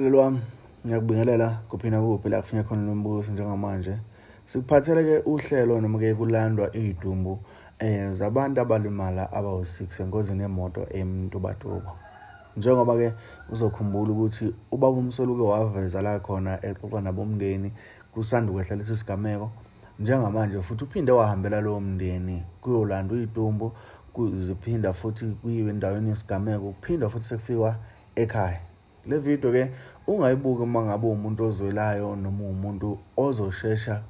Mlaleli wami, ngiyakubingelela kuphi nakuphi la kufinya khona lombuso njengamanje. Sikuphathele-ke uhlelo noma-ke kulandwa iy'dumbu zabantu abalimala abawu-6 engozini yemoto eMtubatuba. Njengoba-ke uzokhumbula ukuthi ubaba uMsolo uke waveza la khona exoxa nabomndeni kusanda ukwehla lesi sigameko. Njengamanje futhi uphinde wahambela lowo mndeni kuyolandwa iy'dumbu ziphinda futhi kuyiwe endaweni yesigameko kuphindwa futhi sekufikwa ekhaya. Le video ke ungayibuki uma ngabe uwumuntu ozwelayo noma uwumuntu ozoshesha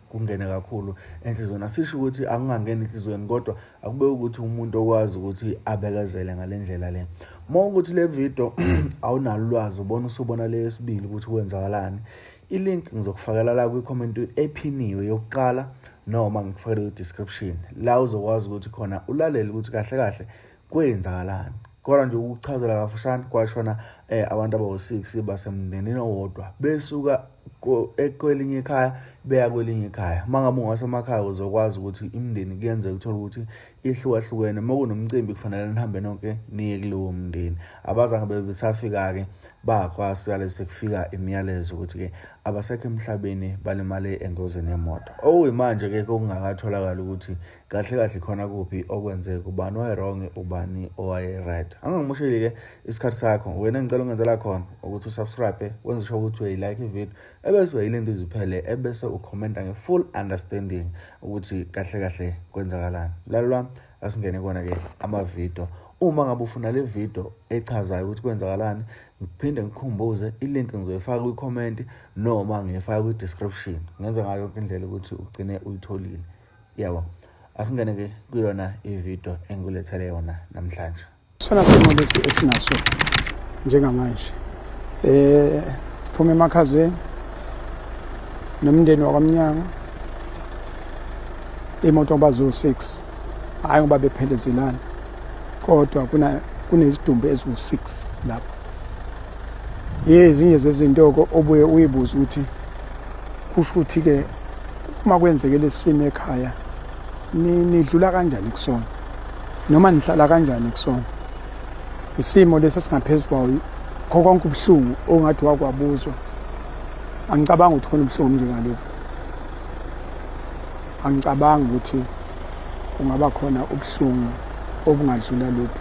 kungene kakhulu enhliziyweni. Asisho ukuthi akungangeni enhliziyweni kodwa akube ukuthi umuntu okwazi ukuthi abekezele ngale ndlela le. Uma ukuthi le video awunalo ulwazi ubona usubona le yesibili ukuthi kwenzakalani, i-link ngizokufakela la kwi-comment ephiniwe yokuqala noma ngikufakele kwi-description la uzokwazi ukuthi khona ulalele ukuthi kahle kahle Kwenzakalani? Kodwa nje ukuchazela kafushane kwashona abantu abawu-6 basemndenini owodwa besuka kwelinye ikhaya beya kwelinye ikhaya. Uma ngabe ungasemakhaya uzokwazi ukuthi imindeni kuyenzeka uthole ukuthi ihlukahlukene. Uma kunomcimbi kufanele nihambe nonke niye kulowo mndeni. Abazange bebe besafika-ke bakwasale sekufika imiyalezo ukuthi-ke abasekho emhlabeni balimale engozini yemoto. Okuyimanje-ke kokungakatholakali ukuthi Kahle kahle khona kuphi okwenzeka ubani owaye-wrong ubani owaye-right. Angangimosheli-ke isikhathi sakho wena engicela ungenzela khona ukuthi usubscribe wenze sure ukuthi uyayilike ivideo ebese uyayilinda iziphele ebese ukhomenta nge-full understanding ukuthi kahle kahle kwenzakalani. Mlaleli wami asingene kona-ke amavidiyo. Uma ngabe ufuna le video echazayo ukuthi kwenzakalani ngiphinde ngikukhumbuze i-link ngizoyifaka kwi-comment noma ngiyifaka kwi-description ngenza ngayo yonke indlela ukuthi ugcine uyitholile. Yebo. Asingene ke kuyona ivideo engikulethele yona namhlanje. Sona simo lesi esinaso njengamanje. Eh siphuma emakhazeni nomndeni wakwamnyango imoto bazo 6 hayi ngoba bephelezelana kodwa kuna kunezidumbu eziwu6 lapho yezinye zezinto obuye uyibuze ukuthi Kusho ukuthi-ke uma kwenzeke lesi simo ekhaya nidlula kanjani kusona noma nihlala kanjani kusona isimo lesi esingaphezu kwawo kho konke ubuhlungu ongathi wakwabuzwa angicabangi ukuthi khona ubuhlungu njengalokhu angicabangi ukuthi kungaba khona ubuhlungu obungadlula lokhu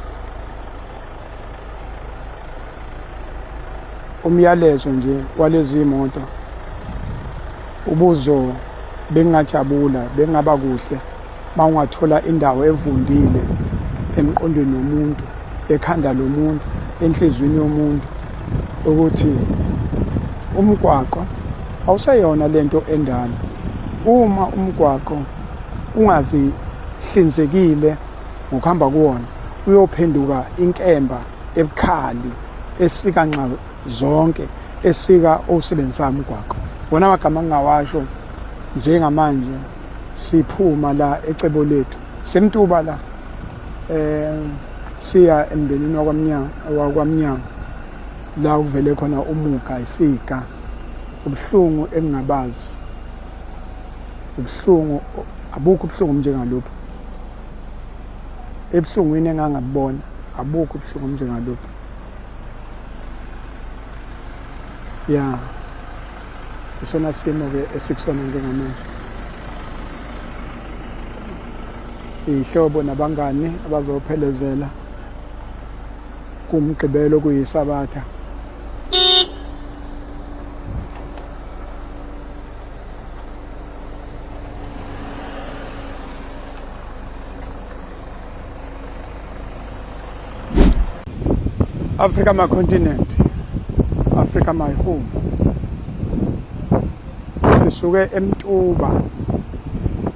Umyalezo nje walezi moto ubuzo bengingajabula bengaba kuhle uma ungathola indawo evundile emqondweni womuntu ekhanda lomuntu enhliziyweni yomuntu ukuthi umgwaqo awuseyona lento endala uma umgwaqo ungazihlinzekile ngokuhamba kuwona uyophenduka inkemba ebukhali esika nxa zonke esika owusebenzisayo umgwaqo wona amagama engingawasho njengamanje siphuma la ecebo lethu semtuba la eh siya emndenini wakwamnyanga wakwamnyanga la kuvele khona umuga isiga ubuhlungu engingabazi ubuhlungu abukho ubuhlungu njengalokhu ebuhlungwini engangabubona abukho ubuhlungu obunjengalokhu ya isona simo-ke esikusona njengamanje iy'hlobo nabangani abazophelezela kumgqibelo kuyisabatha Africa my continent, Africa my home. Sisuke eMtuba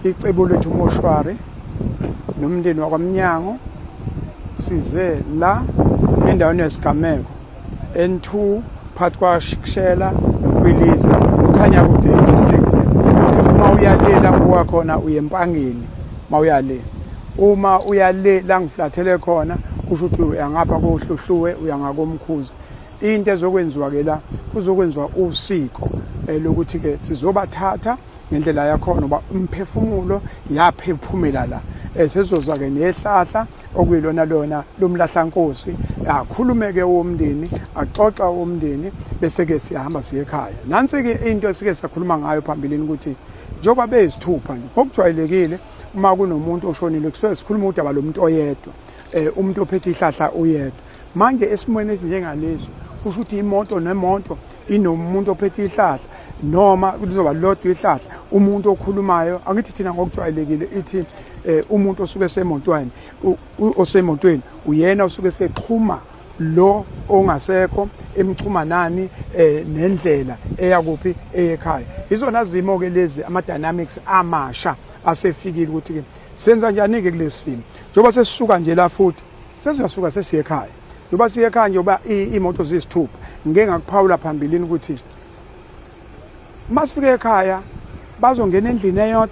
icebo lethu moshwari nomndeni wakwamnyango size la endaweni yesigameko N2 phakathi kwaShela noKwiliza uMkhanyakude district le uma uya le la ngibuka khona uye eMpangeni uma uya le uma uya le la ngiflathele khona kusho ukuthi uya ngapha koHluhluwe uya ngakoMkhuze into ezokwenziwa ke la kuzokwenziwa usiko eh, lokuthi ke sizobathatha ngendlela yakhona uba umphefumulo yaphephumela la Sezoza ke nehlahla okuyilona lona lomlahlankosi, akhulume-ke womndeni, axoxa womndeni, bese-ke siyahamba siye ekhaya. Nansi-ke into esike sakhuluma ngayo phambilini ukuthi njengoba beyisithupha nje, ngokujwayelekile uma kunomuntu oshonile kusuke sikhuluma udaba lomuntu oyedwa, umuntu ophethe ihlahla uyedwa. Manje esimweni esinjengalesi kusho ukuthi imoto nemoto inomuntu ophethe ihlahla, noma kuzoba lodwa ihlahla umuntu okhulumayo. Angithi thina ngokujwayelekile ithi umuntu osuke esemotweni, osemotweni uyena osuke esexhuma lo ongasekho, emxhuma nani nendlela eya kuphi, eyekhaya. Izona zimo ke lezi, ama dynamics amasha asefikile ukuthi ke senza njani ke kulesi simo, njengoba sesisuka nje la futhi sesiyasuka sesiye ekhaya. Njengoba siye ekhaya, njengoba imoto ziyisithupha, ngike ngakuphawula phambilini ukuthi masifike ekhaya bazongena endlini eyodwa,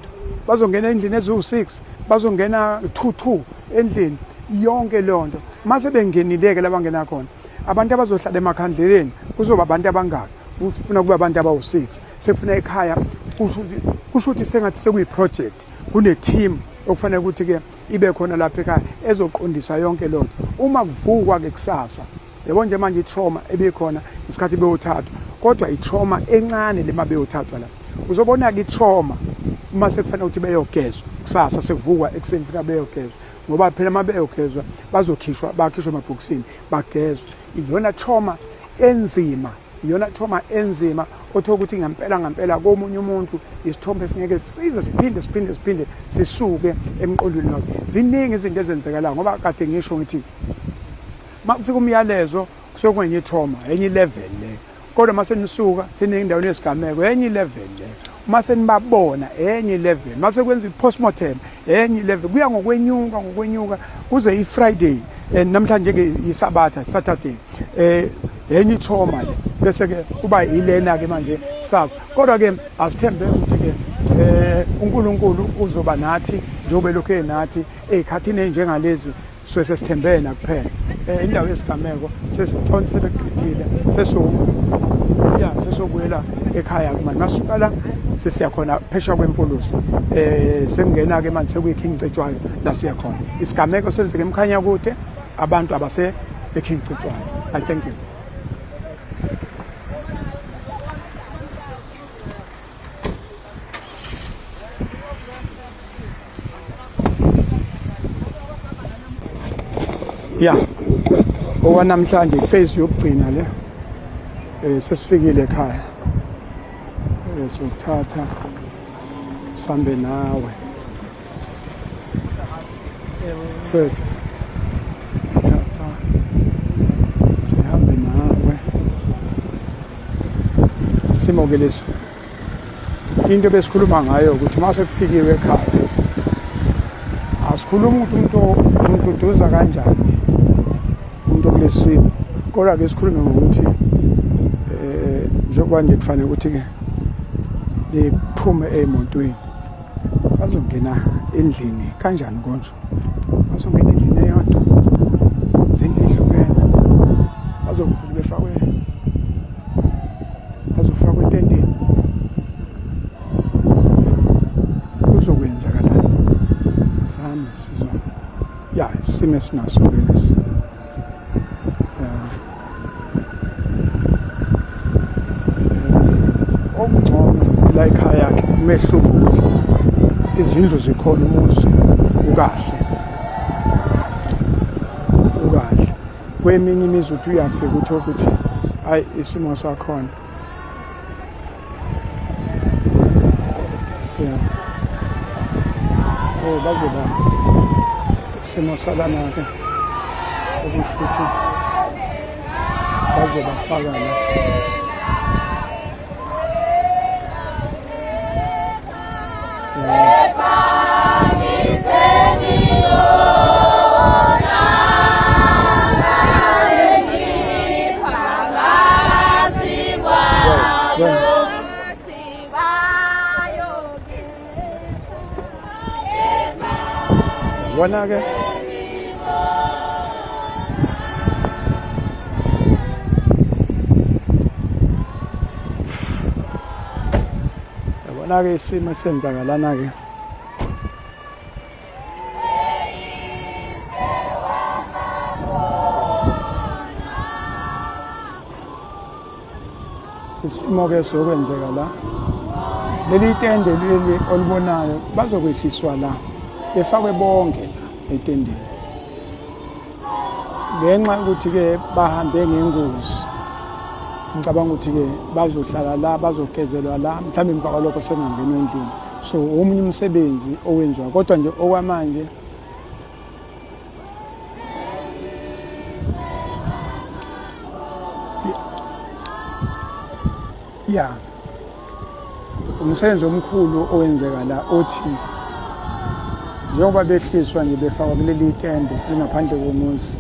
bazongena endlini eziwu-6, bazongena 2-2 endlini yonke leyo nto. Mase bengenile-ke labangena khona, abantu abazohlala emakhandleleni kuzoba abantu abangaki? Kufuna kube abantu abawu-6. Sekufuna ekhaya, kusho ukuthi sengathi sekuyi-project, kune-team okufanele ukuthi-ke ibe khona lapha ekhaya ezoqondisa yonke leyo nto. Uma kuvukwa-ke kusasa, yabo nje manje i-trauma ebikhona ngesikhathi beyothathwa, kodwa i-trauma encane le mabeyothathwa la. Uzobona-ke i-trauma uma sekufanele ukuthi beyogezwa kusasa, sekuvukwa ekuseni funa beyogezwa, ngoba phela uma beyogezwa bazokhishwa, bakhishwe emabhokisini bagezwe. Iyona trauma enzima, iyona trauma enzima othola ukuthi ngempela ngempela komunye umuntu isithombe singeke size siphinde siphinde siphinde sisuke emqondweni wakhe. Ziningi izinto ezenzekalayo, ngoba kade ngisho ngithi uma kufika umyalezo kusuke kwenye i-trauma, enye i-level le. Kodwa uma senisuka senendaweni yesigameko, enye i-level le. Uma senibabona, enye i-level. Uma sekwenziwa i-postmortem, enye i-level. Kuya ngokwenyuka ngokwenyuka kuze i-Friday, namhlanje-ke yiSabatha, Saturday, enye i-trauma le, bese-ke kuba yilena-ke manje kusasa. Kodwa-ke asithembe ukuthi-ke uNkulunkulu uzoba nathi njengoba elokhu enathi ey'khathini ey'njengalezi. Suke sesithembe yena kuphela. Indawo yesigameko sesiconsa, sebeqedile, ya sesobuyela ekhaya manje. Masuka la sesiya khona phesha kwemfolozi, sengena-ke manje sekuyi-King Cetshwayo la siya khona. Isigameko senzeke eMkhanyakude, abantu abase e-King Cetshwayo. I thank you. Ya, okwanamhlanje iphase yokugcina le. Sesifikile ekhaya. Sothatha sambe nawe. Fred. Thatha sihambe nawe. Simo ke lesi. Into besikhuluma ngayo ukuthi uma sekufikiwe ekhaya asikhuluma ukuthi umuntu umduduza kanjani umuntu okulesimo, kodwa ke sikhulume ngokuthi njengoba nje kufanele ukuthi ke bephume emotweni bazongena endlini kanjani konje, bazongena endlini eyodwa, izindlu ehlukene, bazovula befakwe, bazofakwa etendeni, kuzokwenzakalani? Sami sizo ya isimo esinaso ke lesi. Okungcono futhi la ekhaya yakhe umehluko ukuthi izindlu zikhona, umuzi ukahle ukahle. Kweminye imizi uthi uyafika uthole ukuthi hayi isimo sakhona ya oh bazoba isimo salana-ke, okusho ukuthi bazobafaka la. Yabona-ke yabona-ke isimo esenzakalana-ke. Isimo-ke esizokwenzeka la, leli tende leli olibonayo bazokwehliswa la, befakwe bonke la etendeni. Ngenxa yokuthi-ke bahambe ngengozi, ngicabanga ukuthi-ke bazohlala la, bazogezelwa la, mhlawumbe emva kwalokho sekungangenwa endlini. So omunye umsebenzi owenziwa, kodwa nje okwamanje Ya, umsebenzi omkhulu owenzeka la othi njengoba behliswa nje befakwa kuleli tende elingaphandle komuzi,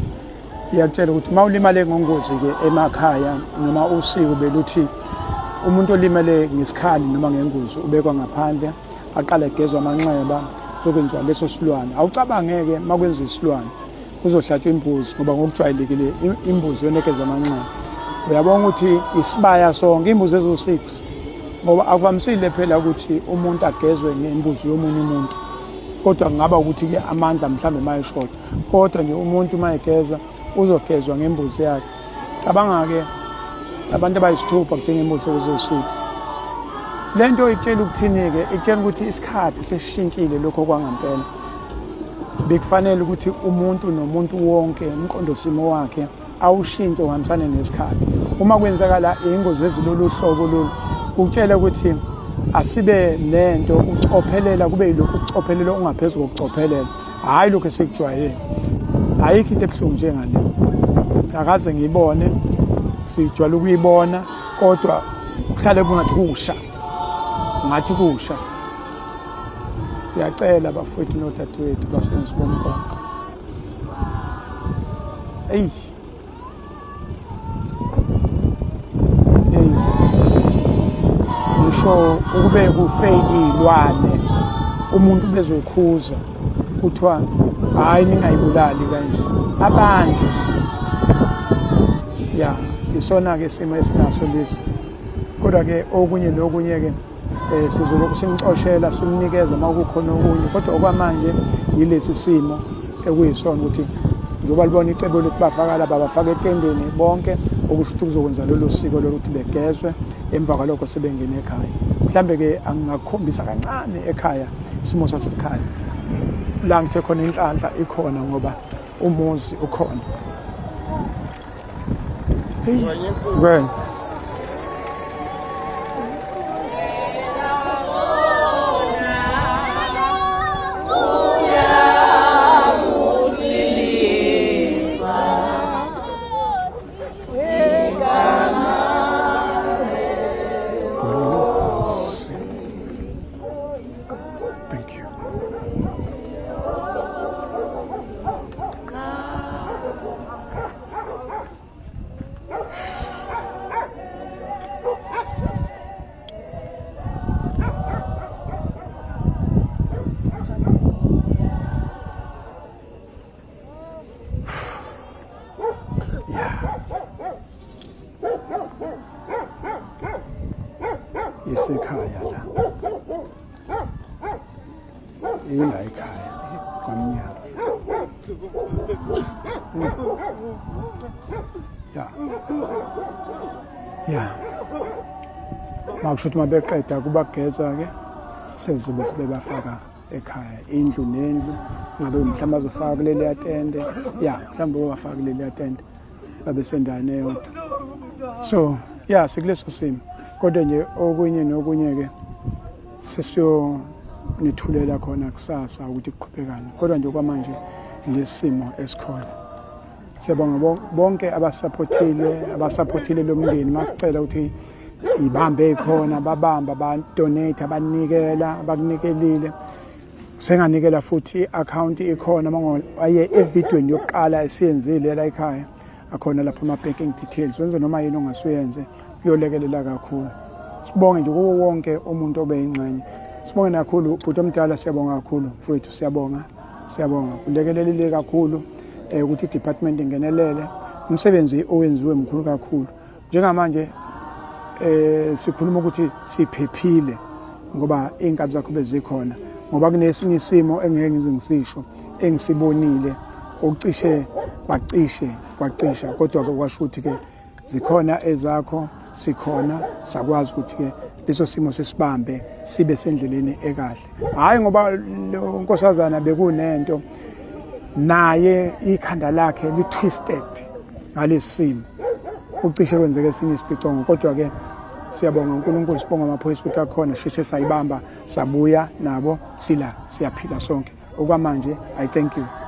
iyakutshela ukuthi uma ulimale ngongozi-ke emakhaya noma usiko beluthi umuntu olimele ngesikhali noma ngengozi ubekwa ngaphandle aqale egezwa amanxeba kuzokwenziwa leso silwane. Awucabangeke uma kwenziwa isilwane kuzohlatshwa imbuzi ngoba ngokujwayelekile imbuzi yona egeza amanxeba. Uyabona ukuthi isibaya sonke imbuzi eziwu-6 ngoba akuvamisile phela ukuthi umuntu agezwe ngembuzi yomunye umuntu, kodwa kungaba ukuthi-ke amandla mhlawumbe uma eshoda, kodwa nje umuntu uma egezwa uzogezwa ngembuzi yakhe. Cabanga-ke abantu abayisithupha kudinga imbuzi okuzo-6. Le nto ikutshela ukuthini-ke? Ikutshela ukuthi isikhathi sesishintshile lokho kwangampela. Bekufanele ukuthi umuntu nomuntu wonke umqondosimo wakhe awushintshe uhambisane nesikhathi. Uma kwenzakala iy'ngozi ezilolu hlobo lolu, kukutshela ukuthi asibe nento ukucophelela, kube yilokhu ukucophelela okungaphezu kokucophelela, hhayi lokhu esikujwayele. Ayikho into ebuhlungu njengale, akaze ngiyibone, sijwayele ukuyibona kodwa kuhlale kungathi kusha, ngathi kusha. Siyacela bafowethu nodadewethu basebenzisi bomgwaqo. Eyi. Eyi. Ngisho ukube kufe iy'lwane umuntu bezokhuza kuthiwa hhayi ningayibulali kanje abantu. Ya, isona-ke isimo esinaso lesi. Kodwa-ke okunye nokunye-ke eh sizolokhu simxoshela simnikeza uma kukhona okunye, kodwa okwamanje yilesi simo ekuyisona ukuthi njengoba libona icebo lokuthi bafaka laba bafaka etendeni bonke, okusho ukuthi kuzokwenza lolu siko lokuthi begezwe, emva kwalokho sebengena ekhaya. Mhlambe-ke angingakukhombisa kancane ekhaya isimo sasekhaya la ngithe khona inhlanhla ikhona ngoba umuzi ukhona. Hey, wena. Thank you. Isekhaya la. Ila ekhaya kwamnyama. Ya. Ya. Makusho ukuthi mabeqeda kubageza ke sezobe sebebafaka ekhaya indlu nendlu, ngabe mhlawumbe bazofaka kuleliya tende, ya mhlawumbe bobafaka kuleliya tende babe sendaweni eyodwa. So ya sikuleso simo, kodwa nje okunye nokunye ke sesiyonithulela khona kusasa ukuthi kuqhubekani, kodwa nje kwamanje lesimo esikhona. Siyabonga bonke abasaphothile, abasaphothile lo mndeni. Masicela ukuthi ibambe ikhona, babamba, badonate, abanikela, abakunikelile. Senganikela futhi i-akhawunti ikhona aye evidweni yokuqala esiyenzile la ekhaya, akhona lapho ama-banking details, wenze noma yini ongasuyenze kuyolekelela kakhulu. Sibonge nje kuwo wonke umuntu obeyingxenye. Sibonge kakhulu bhuti omdala, siyabonga kakhulu mfowethu, siyabonga, siyabonga. Kulekelelile kakhulu ukuthi i-department ingenelele. Umsebenzi owenziwe mkhulu kakhulu. Njengamanje sikhuluma ukuthi siphephile ngoba iy'nkabi zakho bezikhona, ngoba kunesinye isimo engeke ngize ngisisho engisibonile okucishe kwacishe kwacisha, kodwa-ke kwasho ukuthi-ke zikhona ezakho, Sikhona sakwazi ukuthi ke leso simo sisibambe sibe sendleleni ekahle. Hayi ngoba lo nkosazana bekunento naye ikhanda lakhe li twisted ngalesimo. Ucishe kwenzeke esinye isipicongo kodwa ke siyabonga uNkulunkulu, sibonga amaphoyisa ukuthi akhona, sheshe sayibamba sabuya nabo, sila siyaphila sonke okwamanje. I thank you.